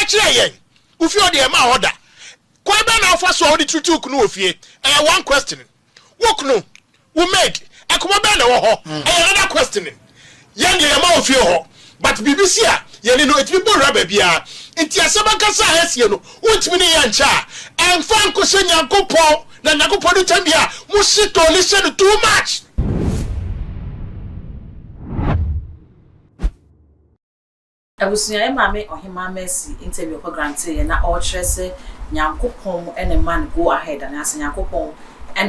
kyerɛ yɛn. Wo fie hɔ deɛ ɛmaa hɔ da. Kwan bɛn na wofa so a wode treat wo kunu wɔ fie? Ɛyɛ one question. Wo kunu, wo maid, ɛkɔmɔ bɛn na ɛwɔ hɔ? Ɛyɛ another question. Yɛn deɛ yɛma wɔ fie hɔ but biribi si a yɛne no ɛtumi bɔ wura baabiara. Nti asɛm ankasa a ɛsie no wontumi ne yɛn nkyɛ a, ɛmfa nkɔhyɛ Nyankopɔn na Nyankopɔn no tɛm bi a mo hye tooli hyɛ no too much. Abusua yɛ maame Ɔhemaa Mercy interview ɔkɔ grantee yɛ na ɔrekyerɛ sɛ Nyankopɔn na ɛma no go ahead anaasɛ Nyankopɔn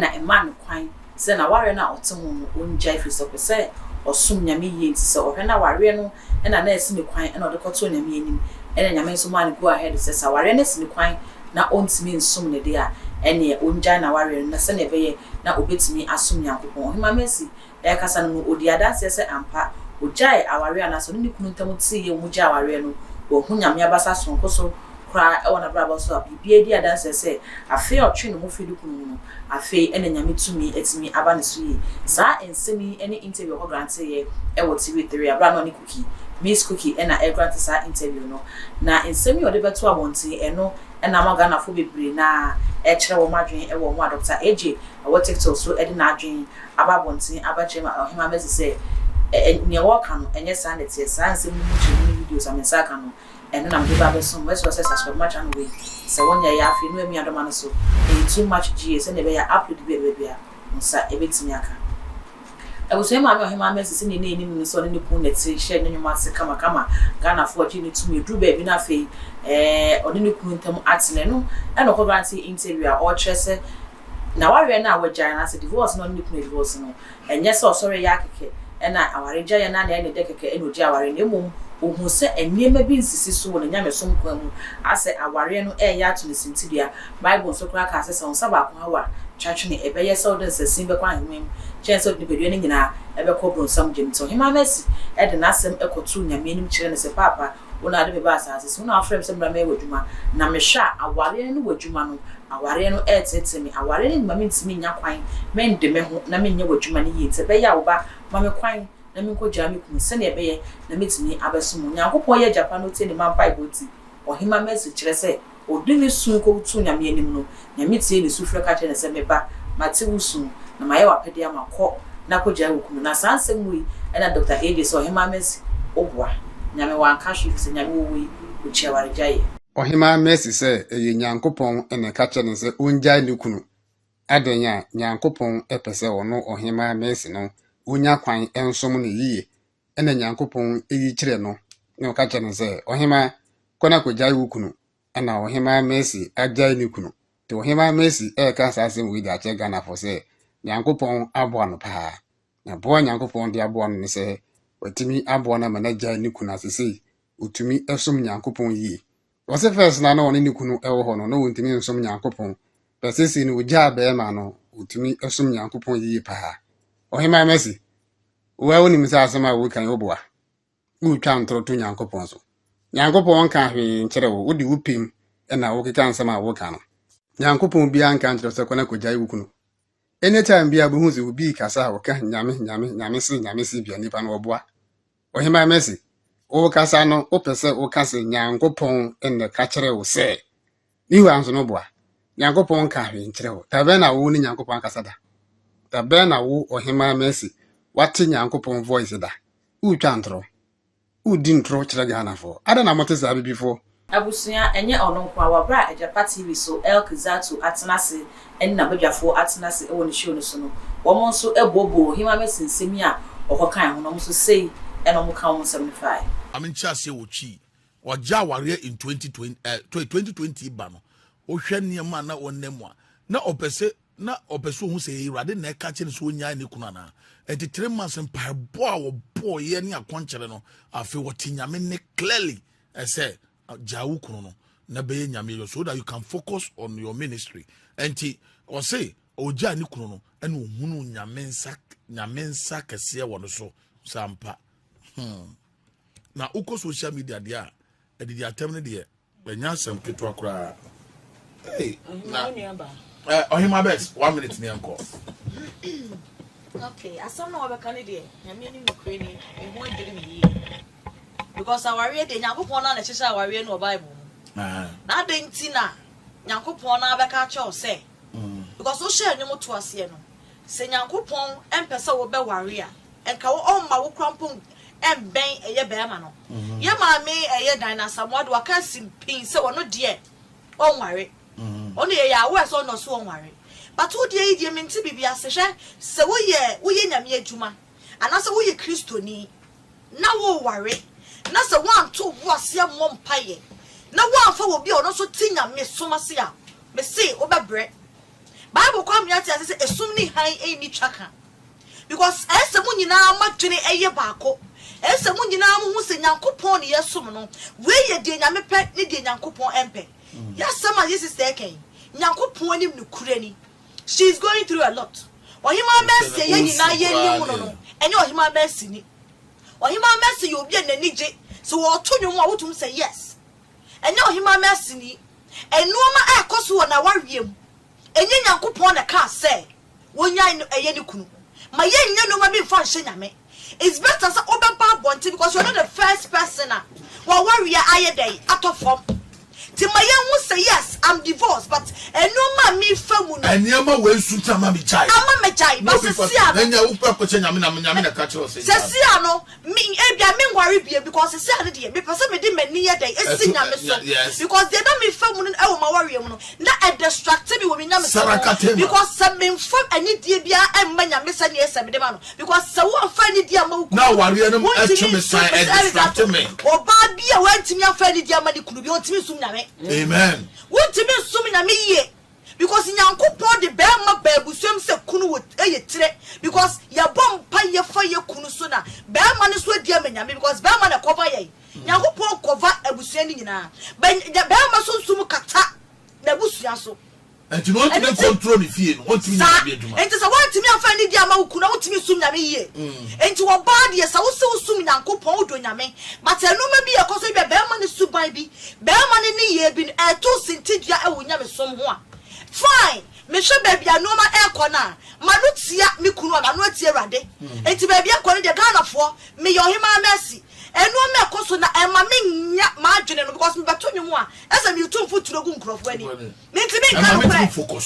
na ɛma no kwan sɛ n'awareɛ no a ɔte ho no ɔngyae firi sɛ ɔpɛ sɛ ɔsom Nyame yie nti sɛ ɔhwɛ n'awareɛ no na na asi no kwan na ɔde kɔtoo Nyame anim ɛna Nyame nso maa no go ahead sɛ sɛ awareɛ no asi no kwan na ɔntumi nsom no deɛ a ɛneɛ ɔngyae n'awareɛ no na sɛdeɛ ɛbɛyɛ na ɔbɛtumi asom Nyankopɔn. Ɔhemaa Mercy Ɛrekasa no mu, odii adanseɛ sɛ ampa ɔgyaee awareɛ anaasɛ ɔne ne kunu ntam teeɛ wɔn gyae awareɛ no, wahu Nyame abasa sononko so koraa wɔ n'abrabɔ so a biribiara di adanseɛ sɛ afei a ɔtwee ne ho firii ne kunu ho no, afei na Nyame tumi atumi aba ne so yie. Saa nsɛm yi ne interview a ɔkɔ granteeɛ wɔ TV3 berɛ a na ɔne Cookie, Miss Cookie na ɛregrante saa interview no. Na nsɛm yi a ɔde bɛto abɔnten, ɛno na ama Ghanafoɔ bebree no ara rekyerɛ wɔn adwene wɔ ho a Doctor AJ wɔ TikTok so de n'adwene aba abɔnten abɛkyerɛ ma Ɔhemmaa Mercy sɛ ɛ nea wɔreka no, ɛnyɛ saa na ɛteɛ. Saa nsɛm no mu nkyerɛmu ne videos a me nsa aka no, ɛno na mede ba abɛsom mo. Mɛsrɛ wo sɛ subscribe ma channel wei sɛ wonyɛeɛ a. Afei no amia dɔma no so. Ɛyɛ too much GA sɛnea ɛbɛyɛ a upload bi a ɛbɛba biara, wo nsa bɛtumi aka. Abusua yi maame Ɔhemmaa Mercy sɛnea na yɛnim no sɛ ɔne ne kunu na ɛte hyɛɛ ne nnwom ase kamakama. Ghanafoɔ gyee no toom. Ɛduru baabi no afei ɛɛ ɔne ne kunu ntam ate no. Ɛno na ɔkɔ grantee interview a ɔrekyerɛ sɛ N'awareɛ no a wagyae anaasɛ divorce no a ɔne ne kunu adivorce no, ɛnyɛ sɛ ɔsɔre yɛ ara kɛkɛ na awaregyaeɛ no ara na ɛyɛ ne dɛ kɛkɛ na ɔgyae awareɛ no, na mmom ɔhuu sɛ nneɛma bi nsisi so wɔ ne nyamesom kwan mu asɛ awareɛ no reyɛ ato no sintidua. Bible nso koraa kaa sɛ, sɛ wo nsa baako haw a, twa twene. Ɛbɛyɛ sɛ wode nsasin bɛkɔ ahemman mu kyɛn sɛ wode nipadua no nyinaa bɛkɔ bronsam gya mu. Nti Ɔhemmaa Mercy de n'asɛm kɔtoo Nyame anim kyerɛɛ no sɛ, Paapa, Wo na wode me baa asase so, wo na wofrɛɛ me sɛ memmra mmɛyɛ w'adwuma. Na mehwɛ a, awareɛ no ne w'adwuma no, awareɛ no reteetee me. Awareɛ no mma mentumi nnya kwan mende me ho na menyɛ w'adwuma no yie. Nti ɛbɛyɛ a wo ba, ma me kwan na menkɔgyaa me kunu sɛdeɛ ɛbɛyɛ na mɛtumi abɛsom wo. Onyankopɔn yɛ agya pa na ɔtie ne mma mpaebɔ nti, Ɔhemmaa Mercy kyerɛ sɛ Ɔde ne su kɔtoo Nyame anim no, Nyame tiee ne sufrɛ ka kyerɛɛ no sɛ, Me ba, mate wo su, na mayɛ w'apɛdeɛ ama wo, kɔ na kɔgyae wo kunu. Na saa nsɛm wei na Doctor AJ sɛ Ɔhemaa Mercy, wo boa. Nyame wanka hwee efisɛ Nyame wɔ hɔ yi, ɔkyi awaregyaeɛ. Ɔhemaa Mercy sɛ ɛyɛ Nyankopɔn na ɛka kyerɛɛ no sɛ ɔngyae ne kunu. Adɛn a Nyankopɔn pɛ sɛ ɔno Ɔhemaa Mercy no ɔnya kwan nsom no yie Ɛnna Nyankopɔn yi kyerɛɛ no, na ɔka kyerɛɛ no sɛ, Ɔhemaa, kɔ na kɔgyae wo kunu. Ɛnna Ɔhemaa Mercy agyae ne kunu. Nti Ɔhemaa Mercy reka saa asɛm wei de akyerɛ Ghanafoɔ sɛ, Nyankopɔn aboa no paa. Na boa a Nyankopɔn de aboa no ne sɛ, watumi aboa no ama no agyae ne kunu a seesei ɔtumi som Nyankopɔn yie. Ɔse first na na ɔne ne kunu wɔ hɔ no, na ɔntumi nsom Nyankopɔn. But seesei no, ɔgyaa bɛrima no, ɔtumi som Nyankopɔn yie paa. Ɔhemaa Mercy, Wo ara wonim sɛ asɛm a woreka yi woboa. Woretwa ntoro to Nyankopɔn so. Nyankopɔn nka hwee nkyerɛ wo, wode wo pɛ mu na wokeka nsɛm a woreka no. Nyankopɔn biara nka nkyerɛ wo sɛ kɔ na kɔgyae wo kunu. Anytime biara wobɛhu sɛ obi rekasa a ɔka Nyame, Nyame, Nyame se, Nyame se bia nipa no ɔboa. Ɔhemaa Mercy, wokasa no wopɛ sɛ woka sɛ Nyankopɔn na ɛka kyerɛ wo sɛ Ne wura nso no boa. Nyankopɔn nkaa hwee nkyerɛ wo. Da bɛn na wo ne Nyankopɔn akasa da? Da bɛn na wo Ɔhemaa Mercy wate Nyankopɔn voice da? Woretwa ntorɔ. Woredi ntorɔ kyerɛ Ghanafoɔ. Adɛn na mote saa abibifoɔ? Abusua, ɛnyɛ ɔno nko ara, wɔ berɛ a Agyapa TV so Elke Zatu atena ase ne n'abadwafoɔ atena ase wɔ ne show no so no, wɔn nso booboo Ɔhemaa Mercy nsɛm yi a ɔkɔkae ho no, wɔn nso sei na wɔka wɔn nsɛm no faeɛ. Maame nkyerɛaseɛ wɔ Twi Ɔgye awareɛ in 2020 eh, 2020 ba no, wohwɛ nneɛma a na ɔnam mu a, na ɔpɛ sɛ na ɔpɛ sɛ ohun sɛ Awurade na ɛka kyerɛ no sɛ ɔnyae ne kunu anaa. Ɛnti 3 months mpaebɔ a wɔbɔɔyɛ ne akɔnkyerɛ no, afei wɔte Nyame nne clearly ɛsɛ gyaa wo kunu no na bɛyɛ Nyame adwuma so that you can focus on your ministry. Ɛnti ɔse ɔgyaa ne kunu no ɛna ohunu Nyame nsa Nyame nsa kɛseɛ wɔ no so sɛ ampa. Na wokɔ social media deɛ a, adidi atɛm no deɛ ɛnyɛ asɛm ketewa koraa. Hey, na eh, Ɔhema Bɛs, 1 minute ne yɛnkɔ. Okay, asɛm na wabɛka ne deɛ, Nyame anim nokorɛ ni, me ho adwiri me yie. Because awareɛ deɛ, Nyankopɔn no a na ɛhyehyɛ awareɛ no wɔ Bible mu. Na adɛn nti na Nyankopɔn no ara bɛka akyerɛ wo sɛ, because wohyɛɛ nnwom to aseɛ no, sɛ Nyankopɔn mpɛ sɛ wobɛware a, nka wo ɔmma wo kora mpo mbɛn ɛyɛ bɛrima no. Yɛ maame ɛyɛ Diana Asamoah de waka asi pii sɛ ɔno deɛ ɔnware. Ɔno yɛ yɛ aware sɛ ɔno ɔso ɔnware. But wo deɛ yi deɛ mente biribi ase. Hwɛ, sɛ woyɛ woyɛ Nyame adwuma anaasɛ woyɛ Kristoni na woreware na sɛ woanto wo bo ase ammɔ mpaeɛ na woamfa obi a ɔno nso te nyamesom ase a, mese wobɛbrɛ. Bible kɔ ama yɛate ase sɛ esum ne hann nni twaka. Because ɛyɛ sɛ mo nyinaa mo adwene yɛ baako. Ɛyɛ sɛ mo nyinaa mo hu sɛ Nyankopɔn ne yɛsom no. Wei yɛ deɛ Nyame pɛ ne deɛ Nyankopɔn ɛmpɛ. Yɛ asɛm a yɛ sister ɛka yi, Nyankopɔn anim nokorɛ ni. She is going through a lot. Ɔhemaa Mercy a yɛn nyinaa yɛnim no no, ɛnyɛ Ɔhemaa Mercy ni. Ɔhemaa Mercy yɛ obi a n'ani gye. Sɛ ɔreto nnwom a, wotumi sɛ yes. Ɛnyɛ Ɔhemaa Mercy ni. Nnoɔma ɛrekɔ so wɔ n'awareɛ mu. Ɛnyɛ Nyankopɔn na ɛkaa sɛ wɔnyae no ɛyɛ ne kunu. Ma yɛnyɛ nnoɔma bi mfa nhyɛ Nyame. It's better sɛ wobɛba abɔnten because you're not the first person a w'awareɛ ayɛ dɛn atɔ fam. Nti ma yɛnhu sɛ yes I'm divorced but nnoɔma a mefa mu no. Nneɛma wei nso nti ama megyae. Ama megyae Na but obi fa sesia na no. ɛnyɛ wopɛ kɔkyɛ Nyame na Nyame na ɛka kyerɛ wo sɛ gyae. Sesia no me ebia menware bio because sesia no deɛ mepɛ sɛ mede m'ani yɛ dɛn esi Ɛto Nyame so yes. because deɛ na mefa mu no ɛwɔ m'awareɛ mu no na ɛdistracte me wɔ me Nyamesom Sarah ho Katema. because sɛ memfa anidie biara ɛmma Nyame sɛdeɛ ɛsɛ mede ma no Because sɛ woamfa anidie amma wo kunu, Na awareɛ no wontumi ɛtwe me nsom san, Mese Eric ɛdistracte Ato, me. ɔbaa bi a wantumi amfa anidie amma ne kunu bi, ɔntumi nsom Nyame. Amen. Wontumi nsom Nyame yie because Nyankopɔn de bɛɛma ba abusua mu sɛ kunu wɔ ɛyɛ tire because yɛbɔ mpaeɛ fa yɛ kunu so na bɛɛma no nso adi ama Nyame because bɛɛma na ɛkɔva yɛn. Nyankopɔn kɔva abusua no nyinaa. Bɛ bɛɛma sunsum kata n'abusua so. Nti no ɔntumi Ɛno nti, ncontrol ne fie no, ɔntumi nyɛ saa. Nyame adwuma. Enti sɛ woantumi amfa anidie amma wo kunu a, wontumi nsom Nyame yie. Enti ɔbaa deɛ, sɛ wose wosom Nyankopɔn, wodɔ Nyame, but nnoɔma bi a ɛkɔ so, ebia barima no suban bi, barima no nneyɛɛ bi no, ɛreto wo sintidua wɔ wo Nyamesom ho a, fine, mehwɛ baabi a nnoɔma ɛrekɔ no a, m'ano tia me kunu a, m'ano atia Awurade. Enti baabi ɛrekɔ no deɛ, Ghanafoɔ, meyɛ Ɔhemaa Mercy. Nnoɔma ɛkɔ so na ɛma mennya m'adwene no, because mebɛto nnwom a, ɛsɛ meretu mfuturo gu nkurɔfoɔ ani. Mentumi nka nokorɛ.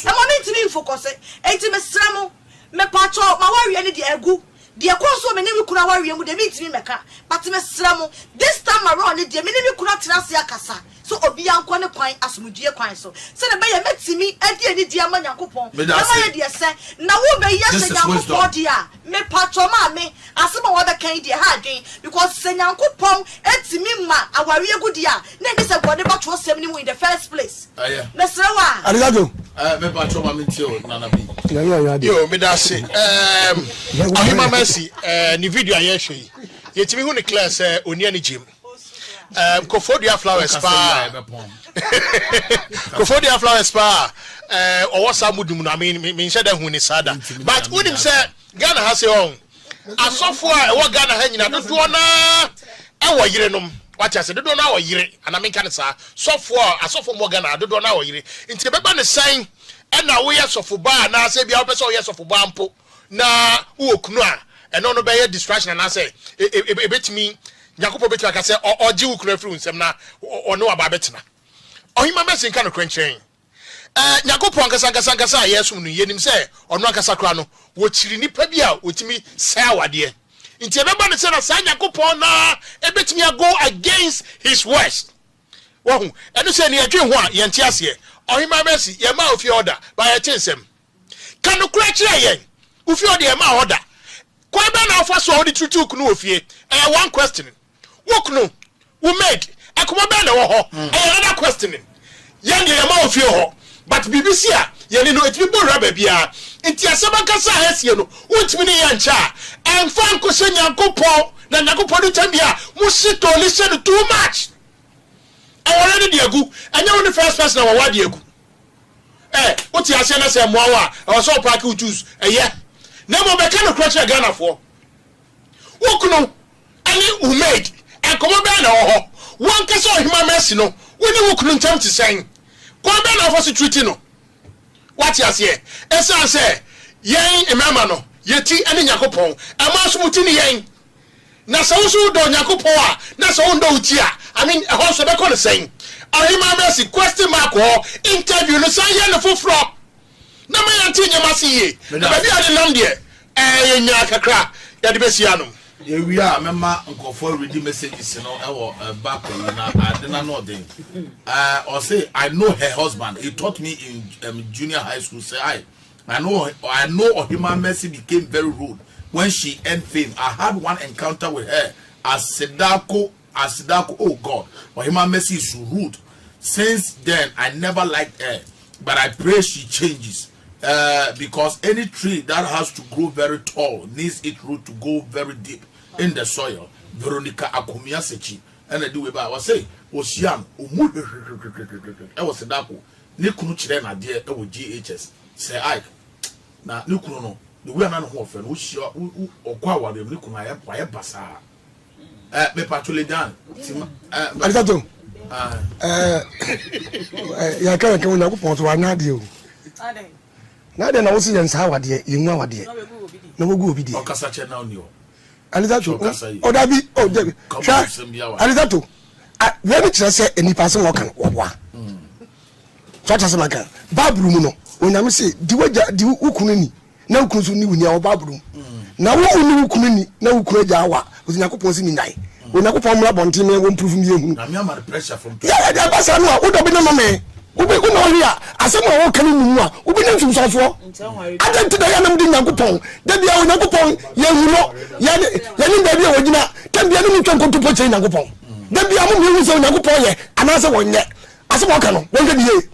Ɛma mentumi mfokɔse. Enti mesrɛ mo, mepakyɛw, m'awareɛ no deɛ agu. Deɛ ɛkɔɔ so wɔ me ne me kunu awareɛ mu deɛ mentumi mmɛka. But mesrɛ mo, this time around no deɛ me ne me kunu atena ase akasa sɛ obiara nkɔ ne kwan asomdwoeɛ kwan so sɛdeɛ ɛbɛyɛ mɛtumi de anidie ama Nyankopɔn na mayɛ deɛ ɛsɛ. Na wobɛyi ahyɛ Nyankopɔn deɛ a, mepakyɛw maame, Asɛm a wabɛka yi deɛ ɛha adwen because sɛ Nyankopɔn tumi ma awareɛ gu deɛ a na ɛnni sɛ bɔne ba twerɛsɛm no mu in the first place. Mesrɛ wo a. Adegajo. Eh, me pa cho ma me ntie o nana bi. Yo, me da se. Ahima Mercy, ne video a yɛhwɛ yi. Yɛtumi hu ne clear sɛ oni ani gyem. Kofodua flowers paa. Kofodua flowers paa. Ɔwɔ saa mood mu no, I mean, me nhyɛ da hu ne saa da. But wonim sɛ Ghana ha se ɔn asɔfo a ɛwɔ Ghana ha nyina dodoɔ naa ɛwɔ yerenom wate ase dodoɔ naa wɔ yere anaa menka no saa sɔfo a asɔfo mmɔ Ghana ha dodoɔ naa wɔ yere nti ɛbɛba ne sɛn ɛna woyɛ sɔfo baa anaasɛ bia wopɛ sɛ ɔyɛ sɔfo baa mpo na wowɔ kunu a ɛno no bɛyɛ distraction anaasɛ ɛbɛtumi Nyankopɔn bɛtumi aka sɛ ɔgye wo kunu afiri wo nsam na ɔne waba abɛtena. Ɔhema Mercy nka nokorɛ nkyerɛ yɛn. Ɛɛ, Nyankopɔn ankasa ankasa ankasa a yɛresom no yi, yɛnim sɛ ɔno ankasa koraa no, wɔkyiri nnipa bi a wɔtumi sɛe awadeɛ. Nti ɛbɛba no sɛ na saa Nyankopɔn no ara bɛtumi a go against his words. Wahu? Ɛno sɛ nea yɛdwen ho a, yɛnte aseɛ. Ɔhemaa Mercy, yɛmmaa ofie hɔ da, but yɛte nsɛm. Ka nokorɛ kyerɛ yɛn. Wo fie hɔ deɛ yɛmmaa hɔ da. Kwan bɛn na wofa so a wode treat wo kunu wɔ fie? Ɛyɛ one question. Wo kunu, wo maid, ɛkɔmɔ bɛn na ɛwɔ hɔ? Ɛyɛ another question. Yɛn deɛ yɛma wo fie hɔ but biribi si a yɛne no ɛtumi bɔ wura baabiara. Nti asɛm ankasa a ɛsie no wontumi ne yɛn nkyɛ a, ɛmfa nkɔhyɛ Nyankopɔn na Nyankopɔn no tɛm bi a mo hye tooli hyɛ no too much. Ɛwɔre no de agu, ɛnyɛ wo ne first person a wɔwɔ ade agu. Ɛ, wote aseɛ na sɛ ɛmmoa wo a, ɛwɔ sɛ wo paake wo tools, ɛyɛ. Na mmom bɛka nokorɛ kyerɛ Ghanafoɔ. Wo kunu ne wo maid, nkɔmmɔ bɛn na ɛwɔ hɔ? Wo ankasa Ɔhemmaa Mercy no, wo ne wo kunu ntam te sɛn? Kwan bɛn na wofa so treat no? Woate aseɛ? Ɛsiane sɛ yɛn mmarima no, yɛn ti ne Nyankopɔn, mmaa nso mo ti ne yɛn. Na sɛ wo nso wodɔ Onyankopɔn a, na sɛ wondɔ wo ti a, I mean ɛhɔ nso ɛbɛkɔ no sɛn? Ɔhemaa Mercy question mark hɔ interview no san yɛ no foforɔ na ma yɛnte nneɛma ase yie. Na baabi a yɛde nam deɛ ɛɛ yɛnyaa kakra yɛde bɛsi anom. Yɛwie a mɛma nkurɔfoɔ aredi messages no wɔ back yi na ade no ano ɔden. Ɔse I know her husband he taught me in um, junior high school sɛ I I know I know Ɔhemaa Mercy became very rude when she earned fame I had one encounter with her at Sedako Asidako oh God Ɔhemaa Mercy is rude since then I never liked her but I pray she changes uh, because any tree that has to grow very tall needs its root to go very deep in the soil Veronica Akumia Sechi ɛna de wei ba wɔsɛ wɔhyia no ɔmu hwehwehwehwehwehwɛ ɛwɔ Sedako ne kunu kyerɛ n'adeɛ ɛwɔ GHS Sir Ike na ne kunu no the way a na ne ho ɔfɛ no wohyia ɔkɔ awareɛ mu ne kunu ayɛ wayɛ basaa Eh, me patro dan. Eh, Alisato. Eh, eh, ya ka ka Onyankopɔn so wanya adeɛ o. Na adeɛ na wo se yɛn saa awadeɛ, yɛn ngu awadeɛ. Na wogu obi deɛ. Ɔkasa kyɛ na oni hɔ. Alisato, o dabi, o dabi. Hwɛ, Alisato, wei ne kyerɛ sɛ nnipa asɛm a ɔka no wɔboa. So ata sɛ maka Bible mu no, Onyame se di wagya di wo kunu ni. na wo kunu nso ni wo ni a ɔba aboro mu na wo wo ni wo kunu ni na wo kunu agya awa ɔsɛ Nyankopɔn si menyae Onyankopɔn mmra bɔnten me wɔn proof mi ehunu yɛ ɛde ɛba saa no a wodɔ bi ne nome wobɛ wo na ɔhwe a asɛm a wɔka no mu a wobɛnya nsunsuansoɔ adɛn nti na yɛnam de Nyankopɔn da bia Onyankopɔn yɛhu no yɛne baabi a wɔgyina tam bia ne mu twa nkontompo kyerɛ Nyankopɔn da bia mo mmiɛhu sɛ Onyankopɔn yɛ anaasɛ wɔnyɛ asɛm a ɔka no wɔnhwɛ ne yie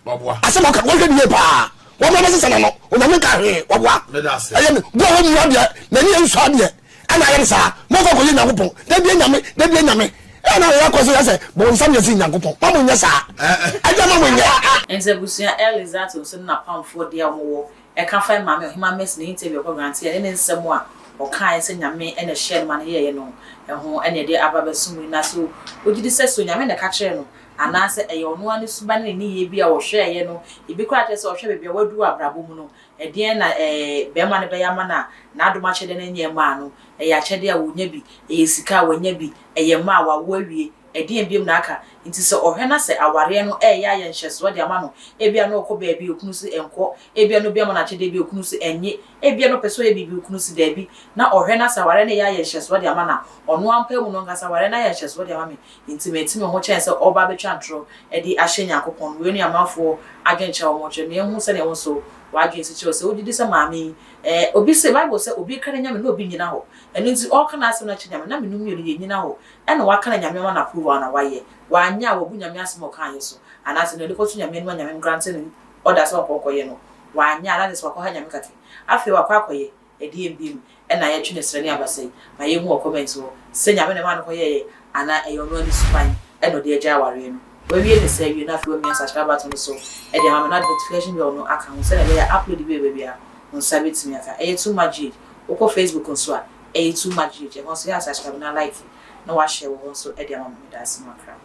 Waboa. Asɛm a ɔka no wɔnhwɛ no yie paa. Wɔmmra bɛsesa n'ano. Onyame nka hwee. Waboa. Meda ase. Ɛyɛ me bu a wɔmmu adeɛ n'ani nsɔ adeɛ ɛna ayɛ no saa. Momfa nkɔyɛ Nyankopɔn. Da bia Nyame, da bia Nyame. Ɛna ayɛ akɔ so yɛ sɛ bonsam yɛ sen Nyankopɔn. Ma monyɛ saa. Ɛdeɛ ma monyɛ. Nti abusua Early Zato nso ne n'apamfoɔ deɛ a wɔwɔ ɛka fa Maame Ɔhemaa Mercy ne interview a ɔkɔ granteɛ ne ne nsɛm a ɔkaeɛ sɛ Nyame na ɛhyɛɛ no ma no yɛeɛ no ho ɛna ɛde aba abɛsom yi na so wogyedi sɛ so Nyame na ɛka kyerɛɛ no Anaasɛ ɛyɛ ɔno ara ne suban ne ne nneyɛe bi a ɔhwɛeɛ no, ebi koraa kyerɛ sɛ ɔhwɛ baabi a wadu wɔ abrabɔ mu no, ɛdeɛn na ɛɛ barima no bɛyɛ ama no a n'adom akyɛdeɛ no nyɛ mmaa no? Ɛyɛ akyɛdeɛ a ɔnya bi? Ɛyɛ sika a wanya bi? Ɛyɛ mma a wawo awie? Ɛdeɛn biom na aka? Nti sɛ ɔhwɛ na sɛ awareɛ no reyɛ ayɛ nhyɛsoɔ de ama no, ebia na ɔkɔ baabi a okunu se nkɔ, ebia na obi ama no akyɛdeɛ bi a okunu se nnye, ebia na ɔpɛ sɛ ɔyɛ biribi okunu se daabi, na ɔhwɛ na sɛ awareɛ no reyɛ ayɛ nhyɛsoɔ de ama no a, ɔno ara mpa mu no ɔnka sɛ awareɛ no ayɛ nhyɛsoɔ de ama me, Enti mete me ho kyɛn sɛ ɔreba abɛtwa ntorɔ de ahyɛ Nyankopɔn. Wei ne amanfoɔ adwenkyerɛ a wɔkyerɛ. Ma yɛnhu sɛdeɛ wo nso w'adwene si kyerɛ wo. Sɛ wogye di sɛ maame yi, eh, obi se, Bible sɛ, obi reka ne Nyame na obi nnyina hɔ. Ɛno nti ɔreka n'asɛm no akyerɛ Nyame, na menom mmienu yɛnnyina hɔ. Ɛna waka na Nyame ama no approval na wayɛ. Wanyɛ a, wabu Nyame asɛm a ɔkaeɛ so. Anaasɛ nea ɔde kɔto Nyame anim a Nyame ngrante no order sɛ ɔnkɔ nkɔyɛ no, wanyɛ a, na kyerɛ sɛ wakɔha Nyame kɛkɛ. Afei wakɔ akɔyɛ. Ɛdeɛn biom na yɛtwe no srɛ ne abasa yi? Ma yɛnhu wɔ comment hɔ sɛ Nyame na ɛmaa no kɔyɛeɛ anaa ɛyɛ ɔno ara ne suban na ɔde agyae awareɛ no. Wawie ne saa awie na afei wamia subscribe button no so de ama me na ɔde notification bell no aka ho sɛdeɛ ɛbɛyɛ a upload bi bɛba biara wo nsa bɛtumi aka. Ɛyɛ too much GH. Wokɔ Facebook nso a ɛyɛ too much GH. Ɛhɔ nso yɛ a subscribe na like na wa share wɔ hɔ nso de ama me. Meda ase makra.